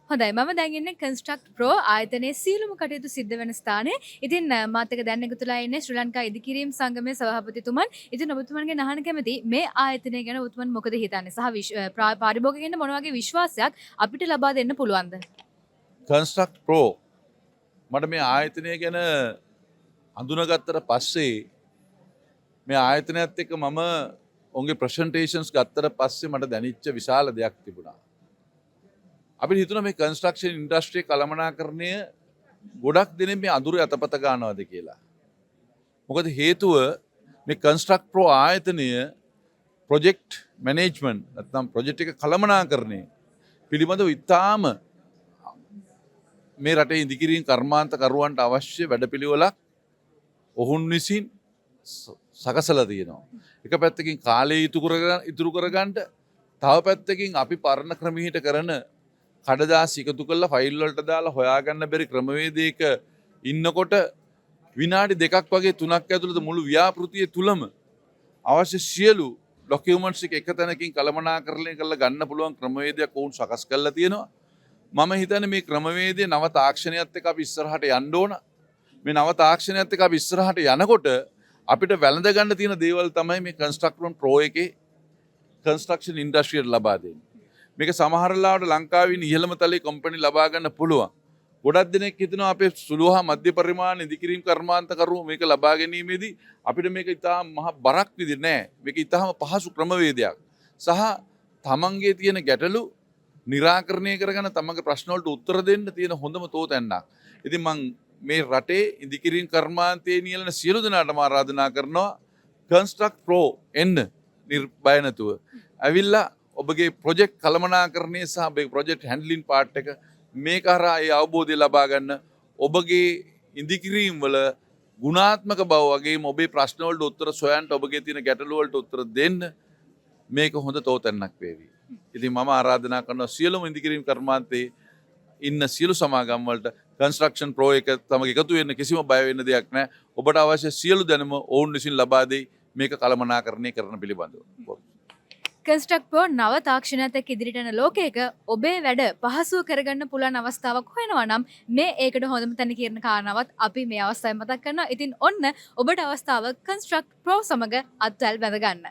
හොඳයි, මම දැන් ඉන්නේ කන්ස්ට්‍රක්ට් ප්‍රෝ ආයතනයේ සියලුම කටයුතු සිද්ධ වෙන ස්ථානයේ. ඉතින් මාත් එක්ක දැන් එකතු වෙලා ඉන්නේ ශ්‍රී ලංකා ඉදිකිරීම් සංගමයේ සභාපතිතුමන්. ඉතින් ඔබතුමන්ගෙන් අහන්න කැමති මේ ආයතනය ගැන ඔබතුමන් මොකද හිතන්නේ සහ පාරිභෝගිකයන්ට මොන වගේ විශ්වාසයක් අපිට ලබා දෙන්න පුළුවන්ද? කන්ස්ට්‍රක්ට් ප්‍රෝ, මට මේ ආයතනය ගැන හඳුනගත්තට පස්සේ, මේ ආයතනයත් එක්ක මම ඔවුන්ගේ ප්‍රසන්ටේෂන්ස් ගත්තට පස්සේ මට දැනිච්ච විශාල දෙයක් තිබුණා. අපිට හිතුණා මේ කන්ස්ට්‍රක්ෂන් ඉන්ඩස්ට්‍රි කළමනාකරණය ගොඩක් දෙනෙක් මේ අඳුරේ අතපත ගන්නවද කියලා. මොකද හේතුව මේ කන්ස්ට්‍රක්ට් ප්‍රෝ ආයතනය ප්‍රොජෙක්ට් මැනේජ්මන්ට් නැත්නම් ප්‍රොජෙක්ට් එක කළමනාකරණය පිළිබඳව ඉතාම මේ රටේ ඉදිකිරීම් කර්මාන්තකරුවන්ට අවශ්‍ය වැඩපිළිවෙලක් ඔවුන් විසින් සකසලා තියෙනවා. එක පැත්තකින් කාලය ඉතුරු කරගන්න, තව පැත්තකින් අපි පරණ ක්‍රමයට කරන කඩදාසි එකතු කරලා ෆයිල් වලට දාලා හොයාගන්න බැරි ක්‍රමවේදයක ඉන්නකොට විනාඩි 2ක් වගේ 3ක් ඇතුළත මුළු ව්‍යාපෘතිය තුලම අවශ්‍ය සියලු ඩොකියුමන්ට්ස් එක එක තැනකින් කළමනාකරණය කරලා ගන්න පුළුවන් ක්‍රමවේදයක් ඔවුන් සකස් කරලා තියෙනවා. මම හිතන්නේ මේ ක්‍රමවේදය නව තාක්ෂණයත් එක්ක අපි ඉස්සරහට යන්න ඕන. මේ නව තාක්ෂණයත් එක්ක අපි ඉස්සරහට යනකොට අපිට වැළඳ ගන්න තියෙන දේවල් තමයි මේ කන්ස්ට්‍රක්ෂන් ප්‍රෝ එකේ කන්ස්ට්‍රක්ෂන් ඉන්ඩස්ට්‍රියට ලබා දෙන්නේ. මේක සමහර වෙලාවට ලංකාවේ ඉන්න ඉහළම තලයේ කම්පැනි ලබා ගන්න පුළුවන්. ගොඩක් දෙනෙක් හිතනවා අපේ සුළු හා මධ්‍ය පරිමාණ ඉදිකිරීම් කර්මාන්තකරුවෝ මේක ලබා ගැනීමේදී අපිට මේක ඉතාම මහ බරක් විදිහට නෑ. මේක ඉතාම පහසු ක්‍රමවේදයක්. සහ තමන්ගේ තියෙන ගැටලු නිරාකරණය කරගන්න, තමන්ගේ ප්‍රශ්න වලට උත්තර දෙන්න තියෙන හොඳම තෝතැන්නක්. ඉතින් මං මේ රටේ ඉදිකිරීම් කර්මාන්තයේ නියැලෙන සියලු දෙනාටම ආරාධනා කරනවා කන්ස්ට්‍රක්ට් ප්‍රෝ එන්න නිර්භය නැතුව. ඇවිල්ලා ඔබගේ ප්‍රොජෙක්ට් කළමනාකරණය සහ ඔබගේ ප්‍රොජෙක්ට් හැන්ඩ්ලින් පාර්ට් එක මේක හරහා ඒ අවබෝධය ලබා ගන්න, ඔබගේ ඉදිකිරීම් වල ගුණාත්මක බව වගේම ඔබේ ප්‍රශ්න වලට උත්තර සොයන්න, ඔබගේ තියෙන ගැටලු වලට උත්තර දෙන්න මේක හොඳ තෝතැන්නක් වේවි. ඉතින් මම ආරාධනා කරනවා සියලුම ඉදිකිරීම් කර්මාන්තයේ ඉන්න සියලු සමාගම් වලට කන්ස්ට්‍රක්ෂන් ප්‍රෝ එක සමග එකතු වෙන්න. කිසිම බය වෙන්න දෙයක් නැහැ. ඔබට අවශ්‍ය සියලු දැනුම ඔවුන් විසින් ලබා දෙයි මේක කළමනාකරණය කරන පිළිබඳව. කන්ස්ට්‍රක්ට් ප්‍රෝ නව තාක්ෂණයත් එක්ක ඉදිරියට යන ලෝකයක ඔබේ වැඩ පහසුව කරගන්න පුළුවන් අවස්ථාවක් හොයනවා නම් මේ ඒකට හොඳම තැන කියන කාරණාවත් අපි මේ අවස්ථාවේ මතක් කරනවා. ඉතින් ඔන්න ඔබට අවස්ථාව කන්ස්ට්‍රක්ට් ප්‍රෝ සමග අත්වැල් බැඳ ගන්න.